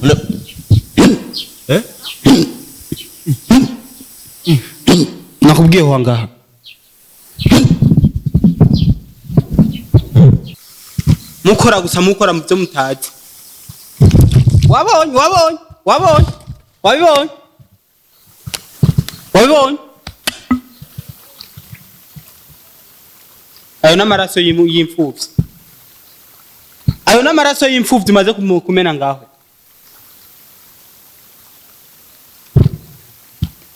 No. Eh? Nakubwiye ho ngaha. Mukora gusa mukora mu byo mutazi. Wabonye, wabonye, wabonye, wabibonye, wabibonye. Ayo n'amaraso y'imfuvyi, ayo n'amaraso y'imfuvyi maze kumena ngaho.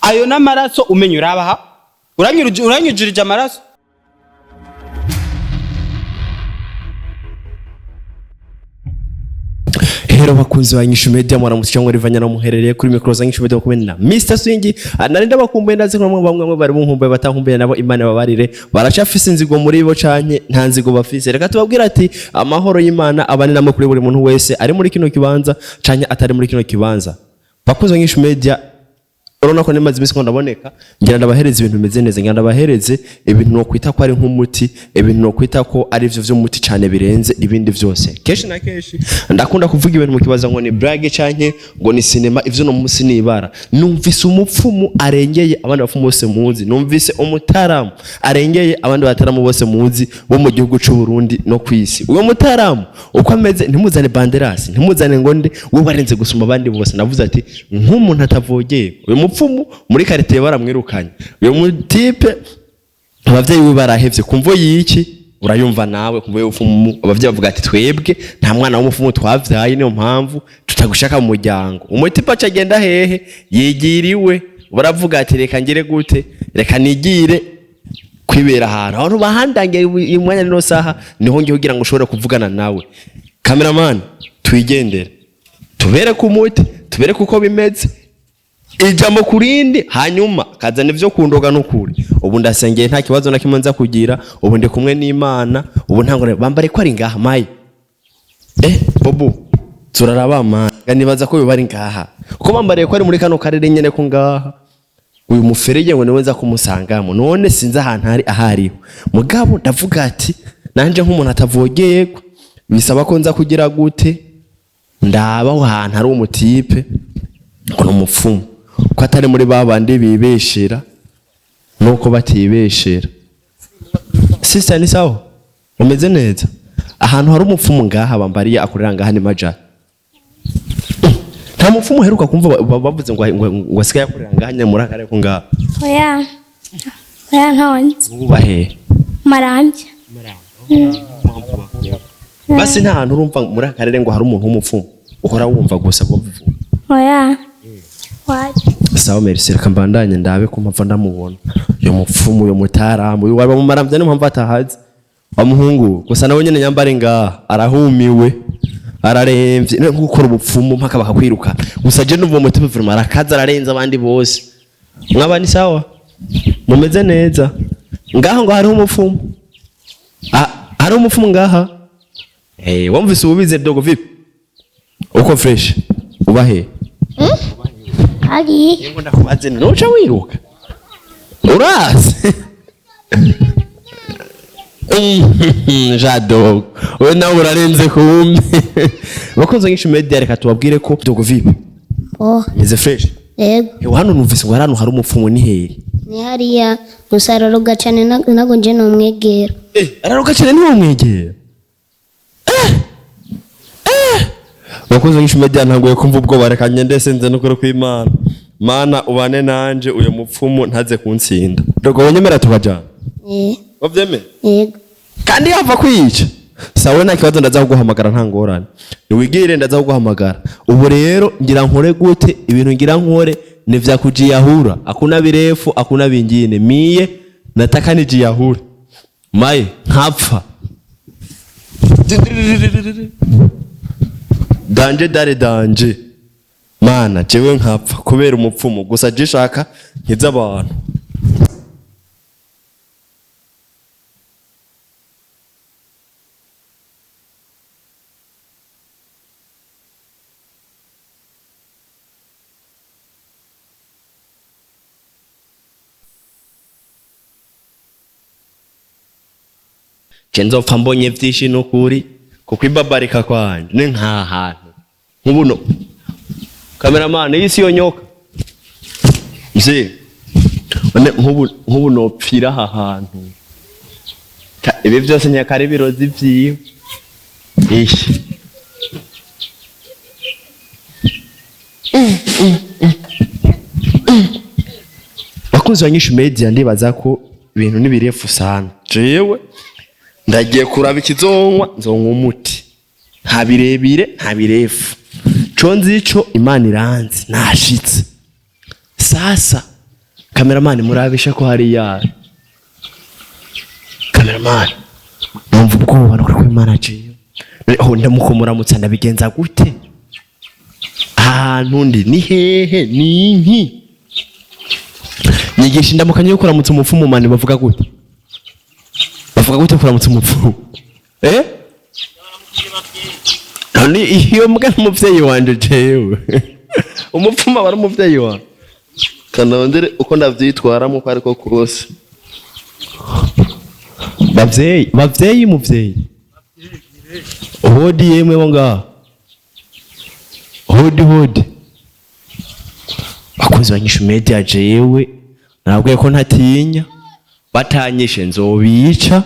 Ayo n'amaraso umenya urabaha, uranyujurije amaraso. Hero bakunzi ba Nyishu Media, mwaramutse cyangwa rivanya no muherereye kuri micro za Nyishu Media kumwe na Mr Swingi. Nari ndabakumbuye, ndazi ko bamwe bamwe bari munkumbuye, batankumbuye nabo Imana babarire, baracafise inzigo muri bo canke nta nzigo bafise. Reka tubabwire ati amahoro y'Imana abane namwe kuri buri muntu wese ari muri kino kibanza canke atari muri kino kibanza. Bakunzi ba Nyishu Media, urabona ko nimaze iminsi ko ndaboneka, ngira ndabahereze ibintu bimeze neza, ngira ndabahereze ibintu nokwita ko ari nk'umuti, ibintu nokwita ko ari vyo vy'umuti cane birenze ibindi vyose. Kenshi na kenshi ndakunda kuvuga ibintu mukibaza ngo ni blague canke ngo ni cinema. Ivyo no munsi nibara numvise umupfumu arengeye abandi bapfumu bose muzi, numvise umutaramu arengeye abandi bataramu bose muzi bo mu gihugu c'u Burundi no kwisi. Uwo mutaramu uko ameze, ntimuzane banderasi, ntimuzane ngo nde, we warenze gusumba abandi bose. Navuze ati nk'umuntu atavogeye uyu mupfumu muri karitiye baramwirukanye, uyu mutipe abavyeyi be barahevye kumvo yiki, urayumva nawe kumvo y'ubupfumu. Abavyeyi bavuga ati twebwe nta mwana w'umupfumu twavyaye, niyo mpamvu tutagushaka mu muryango. Umutipe aca agenda hehe? Yigiriwe. Baravuga ati reka ngire gute, reka nigire kwibera ahantu abantu bahandangiye uyu mwanya nino saha niho ngiye kugira ngo ushobore kuvugana nawe. Cameraman, twigendere tubereke umuti, tubereke uko bimeze, ijambo kurindi, hanyuma kazana ivyo kundoga n'ukuri. Ubu ndasengeye, nta kibazo na kimwe nza kugira, ubu ndi kumwe n'Imana, ubu nta ngorane. Bambare ko ari ngaha mayi. Bobo turaraba mana, nibaza ko yoba ari ngaha, kuko bambariye ko ari muri kano karere nyene ko ngaha. Uyu muferege ngo niwe nza kumusangamo, none sinzi ahantu ari ahariho. Mugabo ndavuga ati nanje nk'umuntu atavogerwa bisaba ko nza kugira gute, ndaba aho hantu hari umutipe ngo ni umupfumu, ko atari muri ba bandi bibeshera nuko batibeshera. Sister, ni sawa, umeze neza? Ahantu hari umupfumu ngaha bambariye akorera ngaha ni majara. Nta mupfumu uheruka kumva bavuze ngo asigaye akorera ngaha nyine muri akarere ko ngaha? Oya. Oya, ntonze. Wubahe. Marambya. Basi nta hantu urumva muri aka karere ngo hari umuntu w'umupfumu uhora wumva gusa bavuga? Oya. Waje. Sawa, merci. Reka mbandanye ndabe ko mpava ndamubona uyu mupfumu, uyu mutaramu, uyu waba mu maramvya, niyo mpamvu atahazi wa muhungu. Gusa nawe nyene nyambare ngaha arahumiwe, araremvye no gukora ubupfumu mpaka bakakwirukana. Gusa je numva umutima vraiment arakaza, ararenza abandi bose. Mwaba ni sawa, mumeze neza? Ngaho ngo hariho umupfumu. Ah, hariho umupfumu ngaha. Wumvise ububize dogo vipi? Uko fresh ubahe? Ari. Ngo ndakubaze, nuca wiruka urazi jado, we nawe urarenze kumbe. Bakunze Nyishu Media, reka tubabwire ko dogo vipi? Oh, meze fresh. yego. Ewe, hano numvise ngo hano hari umupfumu, ni hehe? Ni hariya gusa araroga cyane, ntago nje nomwegera. Araroga cyane, ntiwamwegera. Bakunze Nyishu Media, ntanguye kumva ubwoba. Reka ngende senze n'ukuri kw'Imana. Mana ubane nanje, uyu mupfumu ntaze kuntsinda. Dogo, wonyemera tukajana? Eh, wavyemera? Yego. Kandi yava kwica sawe, nta kibazo, ndaza kuguhamagara, nta ngorane, niwigire, ndaza kuguhamagara. Ubu rero ngira nkore gute? Ibintu ngira nkore ni vya kujiyahura, hakuna birefu, hakuna bingine, miye nataka nijiyahure maye nkapfa danje dare danje mana, jewe nkapfa kubera umupfumu. Gusa je shaka nkiza abantu. Je nzopfa mbonye vyinshi n'ukuri. Kuko ibabarika kwanje ni nka hantu nk'ubuno. Cameraman, iyi si yo nyoka. Mzee, none nk'ubu nopfira aha hantu. Ibi byose nyakare ibirozi vyiwe. Ishi. Bakunzi ba Nyishu Media, ndibaza ko ibintu ni birefu sana. Jewe ndagiye kuraba ikizonywa, nzonywa umuti. Nta birebire, nta birefu. Co nzi ico Imana iranzi, nashitse. Sasa cameraman, murabisha ko hari ya. Cameraman, numva ubwoba no kuri Imana jewe. Ho ndamukomuramutsa ndabigenza gute? Ahantu ndi ni hehe? Ni inki? Nyigisha indamukanyo yo kuramutsa umupfumu mani, bavuga gute? Bavuga gute kuramutsa umupfumu? Eh? None iyo mbwa n'umuvyeyi wanje jewe. Umupfumu aba ari umuvyeyi wawe. Kanondere uko ndavyitwaramo uko ariko kose. Bavyeyi, bavyeyi, muvyeyi. Hodi yemwe bo ngaha. Hodi hodi. Bakunzi ba Nyishu Media, jewe nabwiye ko ntatinya, batanyishe nzobica.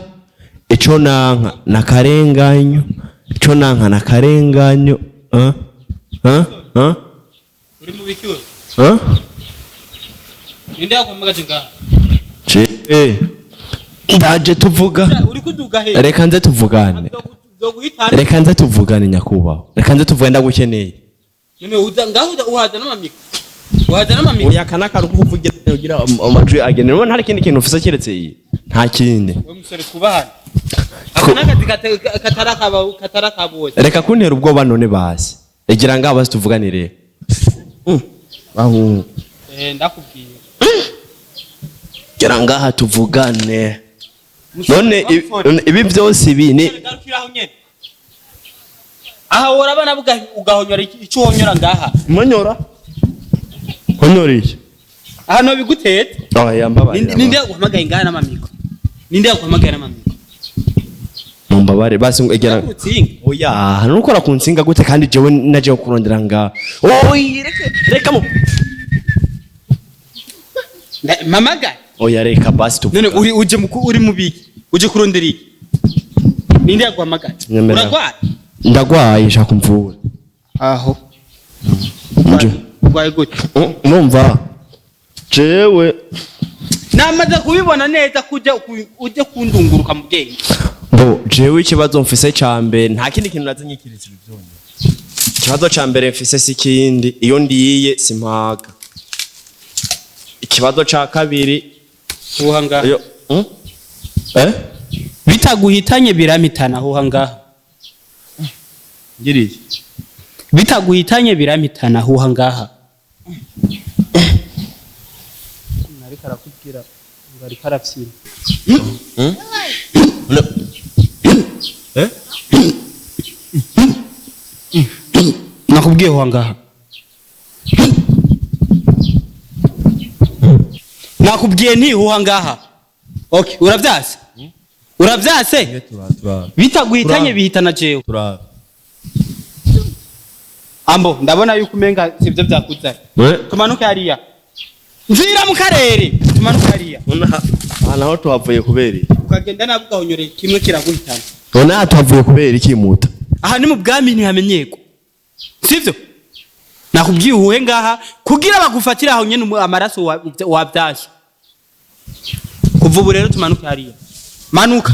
Ico nanka nakarenganyo, ico nanka nakarenganyo. Eh? Eh? Eh? Uri mu biki wewe? Eh? Ninde yakwamagaje ngaha? Je ndaje tuvuga. Uri kuduga he? Reka nze tuvugane. Zoguhitana. Reka nze tuvugane nyakubahwa. Reka nze tuvugane, ndagukeneye. None uza ngaho uhaza n'amamika. Uhaza n'amamika. Oya, kana kari kuvugira ugira amajwi agene. None hari ikindi kintu ufise keretse iyi? Nta kindi. Wewe musore, twubahane. Aka n'akazi katarakaba katarakabose. Reka kuntera ubwoba none basi. Egira ngaho basi tuvuganire. Bahungu. Eh, ndakubwiye. Gera ngaha tuvugane. Musore, None musore. none ibi byose ibi ni Garukira aho nyene. Aha worabana ugahonyora ico uhonyora ngaha. Monyora. Honyora iki? Aha no bigutetse. Oya, mbabarira. Ninde yaguhamagaye ngaha n'amamiko? Ninde yaguhamagaye n'amamiko? Mumbabare basi ngo egera. Utsinga. Oya, nukora ku nsinga gute kandi jewe naje kurondera ngaha. Oyi, reka reka mu. Mamagaye. Oya, reka basi None tuvugane. uri uje mu uri mu biki? Uje kurondera iki? Ninde yaguhamagaye? Nyemerera. Uragwaye? Ndagwaye, shaka umvura. Aho. Nje. Urwaye gute? Numva jewe Namaze kubibona neza kujya ujye kundunguruka mu bwenge. Bo jewe ikibazo mfise ca mbere, nta kindi kintu naze nyikiriza ibi byonyine. Ikibazo ca mbere mfise si ikindi, iyo ndiye simpaga. Ikibazo ca kabiri Huha ngaha. iyo Eh? Bitaguhitanye biramitana, huha ngaha. Ngiriye. Bitaguhitanye biramitana, huha ngaha. Ariko arakubwira ngo ariko arafyina. Eh? Nakubwiye huha ngaha. Nakubwiye nti huha ngaha. Okay, uravyase? Uravyase? Bitaguhitanye bihitana jewe. Tura. Ambo, ndabona yuko umenga sivyo vyakuzanye. Eh? Tumanuke hariya. Mvira mu karere. Tumanuke hariya. Aha naho tuhavuye kubera iki? Ukagenda nabi ugahonyora kimwe kiraguhitana. None aha tuhavuye kubera iki muta? Aha ni mu bwami, ntihamenyerwa. Sivyo? Nakubwiye uhuhe ngaha kugira bagufatire aho nyene amaraso wavyashe. Kuva ubu rero tumanuke hariya. Manuka.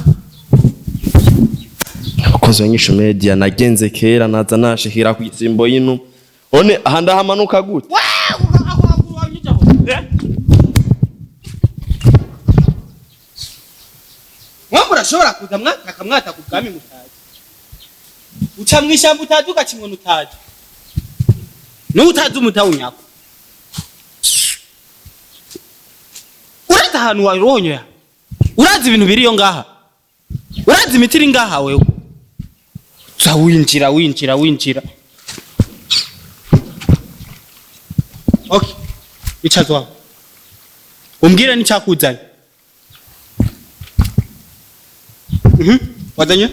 Abakozi ba Nyishu Media, nagenze kera naza nashikira ku isimbo y'inuma. One aha ndahamanuka gute? Mwe murashobora kuza mwataka mwataka ubwami mutazi. Uca mw'ishyamba utazi, ugaca inkoni utazi. N'utazi umutawunyako. Urazi ahantu waronyoya? Urazi ibintu biriyo ngaha? Urazi imiti iri ngaha wewe? Uza winjira winjira winjira. Okay. Icazo wawe. Umbwire n'icyakuzanye. Wazanye?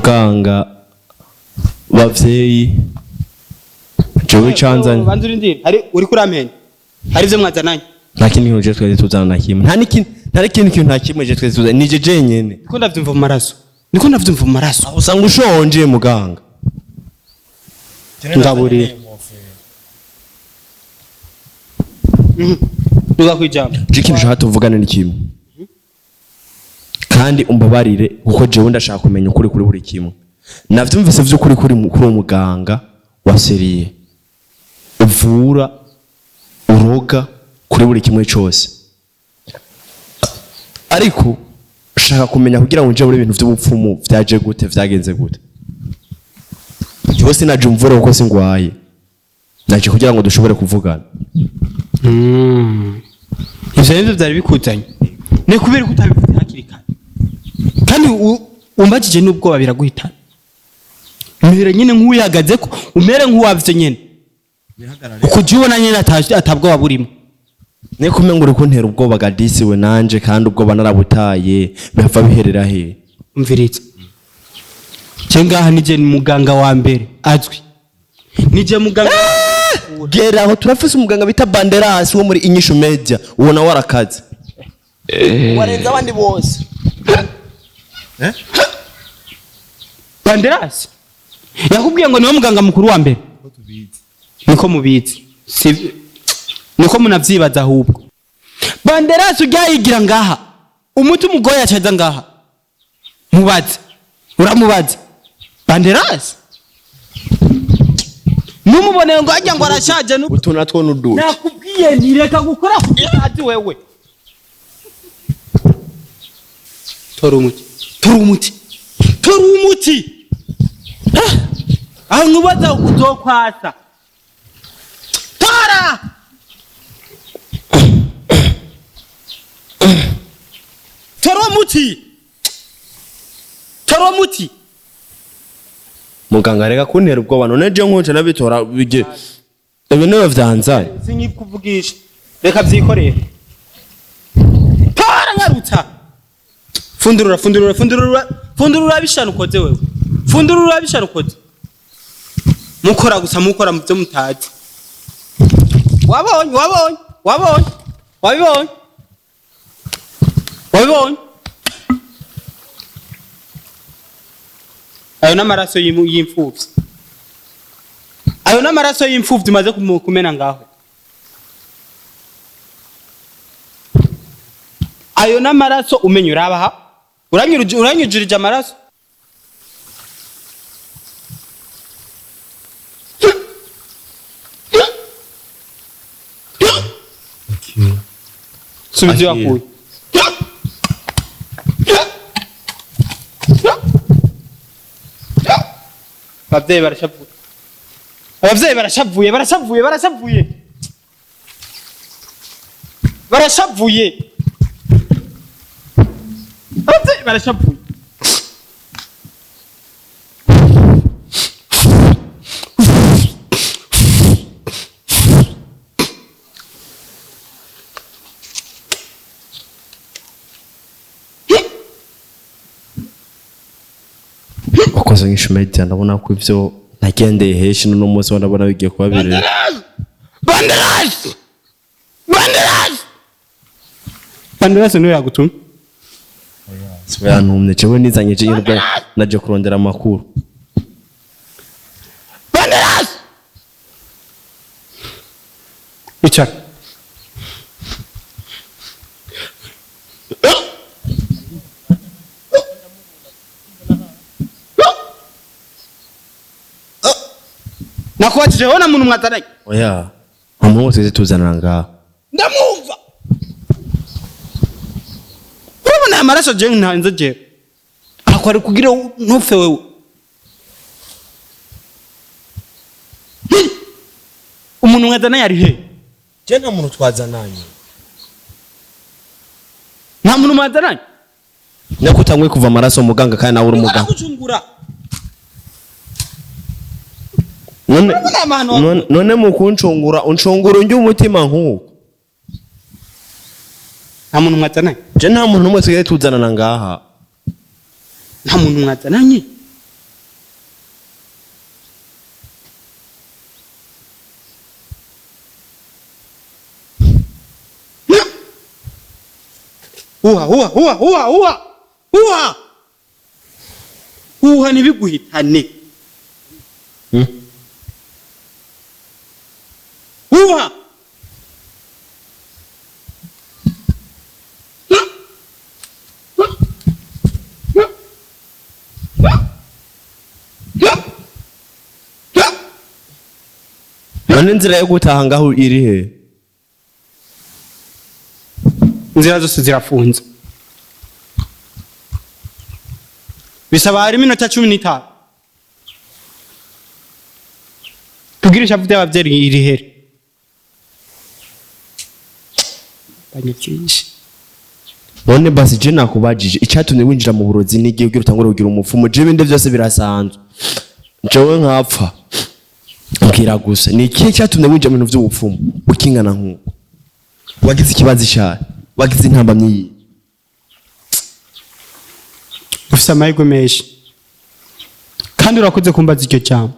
Muganga, bavyeyi, jewe canzanye Banza urindire, hari uri kurampenda, hari ivyo mwazananye. Nta kindi kintu je twari tuzana na kimwe, nta n'ikindi, nta n'ikindi kintu, nta kimwe je twari tuzana, nije jenyene. Niko ndavyumva mu maraso, niko ndavyumva mu maraso. Aho usanga ushonje, muganga. Ngaburira. Duga kwijambo. Je ikintu ushaka tuvugane ni kimwe, kandi umbabarire, kuko jewe ndashaka kumenya ukuri kuri buri kimwe. Navyumvise vy'ukuri kuri uwo muganga wa sérieux, uvura, uroga kuri buri kimwe cose, ariko shaka kumenya kugira ngo nje muri ibintu vy'ubupfumu vyaje gute, vyagenze gute. Jewe sinaje umvura kuko singwaye, naje kugira ngo dushobore kuvugana. Ivyo nivyo vyari bikuzanye? Ni kubera ko utabivuze hakiri kare, kandi umbajije n'ubwoba biraguhitana. Umere nyine nk'uyagaze ko umere nk'uwavyo nyene, ukujya ubona nyine atabwoba burimo. Niko umenga uri kuntera ubwoba gadisi we nanje, kandi ubwoba narabutaye, bihava biherera he? Umviriza, je ngaha nije muganga wa mbere azwi, nije muganga. Gera aho, turafise umuganga bita Banderas wo muri Inyishu Media, uwo nawe arakaze, warenze abandi bose. Banderas yakubwiye ngo niwe muganga mukuru wa mbere? Niko mubizi, si niko munavyibaza? Ahubwo Banderas ujya yigira ngaha umuti umugoye acaza ngaha, mubaze, uramubaze Banderas, numubone ngo ajya ngo arashaje Utu natwo nuduki? Nakubwiye ntireka gukora utazi wewe. Tora umuti, tora umuti, tora umuti. Aho nkubaza uzokwasa. Tora, tora umuti, tora umuti. Muganga, reka kuntera ubwoba. None je nkunce nabitora bige ibi niwe vyanzanye? Sinkikuvugisha, reka vyikorere. Tora, nyarutsa, fundurura, fundurura, fundurura, fundurura bishana ukoze wewe, fundurura bishana ukoze. Mukora gusa, mukora mu byo mutazi. Wabonye, wabonye, wabonye, wabibonye, wabibonye. Ayo n'amaraso y'imfuvyi, ayo n'amaraso y'imfuvyi umaze kumena ngaho. Ayo n'amaraso umenya urabaha, uranyujurije amaraso. Subiza iyo Akira. wakuye. Abavyeyi barashavuye, abavyeyi barashavuye, barashavuye, barashavuye, barashavuye, abavyeyi barashavuye. Wakoze nk'Inyishu Media, ndabona ko ivyo nagendeye heshi n'uno munsi ndabona bigiye kuba birere. Banderas! Banderas! Banderas niwe yagutumye? Yantumye, jewe nizanye je nyine ubwo naje kurondera amakuru. Banderas! Icara. Nakubajije, wona muntu mwazananye? Oya, nta muntu wese twese tuzanana ngaha. Ndamwumva. Urabona aya maraso jewe ntanze jewe. Ako ari kugira ntupfe wewe. Umuntu mwazananye ari he? Je nta muntu twazananye. Nta muntu mwazananye? Nako utangwe kuva amaraso, muganga, kandi nawe uri umuganga. Aragucungura. None Urabona aya mahano? None mu kuncungura, uncungura unjye umutima nk'uko. Nta muntu mwazananye? Je nta muntu n'umwe twigeze tuzanana ngaha. Nta muntu mwazananye? Uha uha uha uha uha uha uha ntibiguhitane. Uha. None inzira yo gutaha ngaho iri he? Inzira zose zirafunze, bisaba hari iminota 15 kugira ishavu ry'abavyeyi rihere. Banye byinshi. None basi je nakubajije icyatumye winjira mu burozi n'igihe ugira utangure kugira umupfumu, je ibindi byose birasanzwe, jewe nkapfa mbwira gusa ni ikihe cyatumye winjira mu bintu by'ubupfumu ukingana nk'uko wagize ikibazo ishaye, wagize intambamyi yihe? Ufise amahirwe menshi kandi urakoze kumbaza iryo jambo.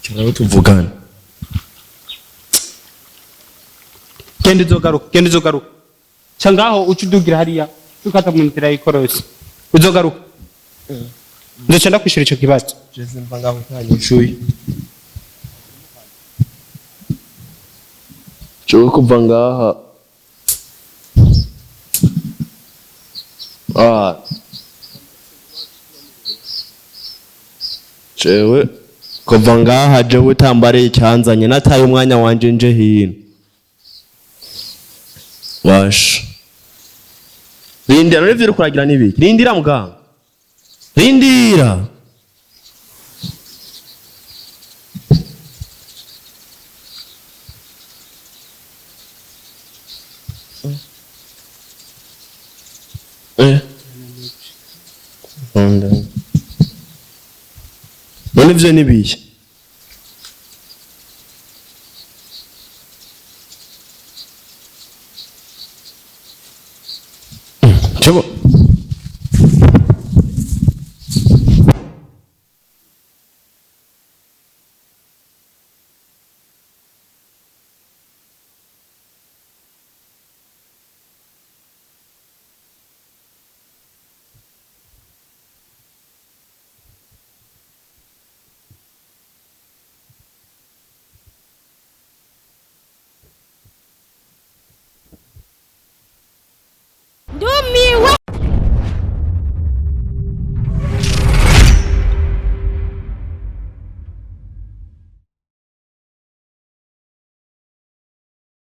Cyangwa tuvugane. Genda uzogaruka, genda uzogaruka, ca ngaho uca udugira hariya ukata mu nzira y'ikorosi, uzogaruka nzoca ndakwishura ico kibazo. Jeze mva ngaho ntanyishuye. Jewe kuva ngaha ah Jewe kuva ngaha jewe utambariye icyanzanye nataye umwanya wanje nje hino washa. Rindira, none ivyo uriko uragira n'ibiki? Rindira muganga, rindira. Eh. None ivyo n'ibiki?